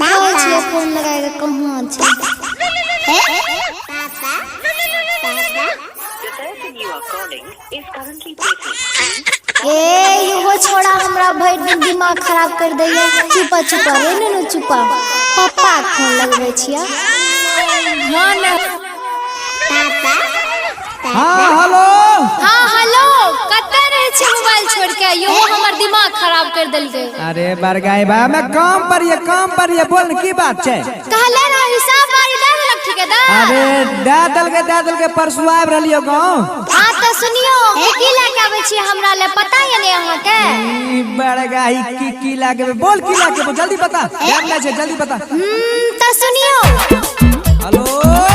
देखै छियै फोन लगाए के कहाँ छै। The person you are calling is currently busy. ए इहो छोड़ा हमरा भरि दिन दिमाग खराब कर दैया। चुपा चुपा रे नुनू चुपा, पप्पा के फोन लगबै छियै। हाँ ने। हाँ, हेलो। हाँ हेलो, कतऽ रहै छी मोबाइल छोड़ के? इहो हमर दिमाग खराब कर देलकै। अरे बरगाई भाई, मैं काम पर ये, काम पर ये, बोल न, की बात छै? कहले रह हिसाब बारी दे देलक ठेकेदार। अरे दे देलकै, दे देलकै, परसू आबि रहलियो गाँव। हाँ तऽ सुनियो, की की लए के आबै छी हमरा ले पता ये ने अहाँके? ई बड़गाई, की की लागे, बोल की लागे, जल्दी बता, टाइम नहीं छै, जल्दी बता। तऽ सुनियो। हेलो।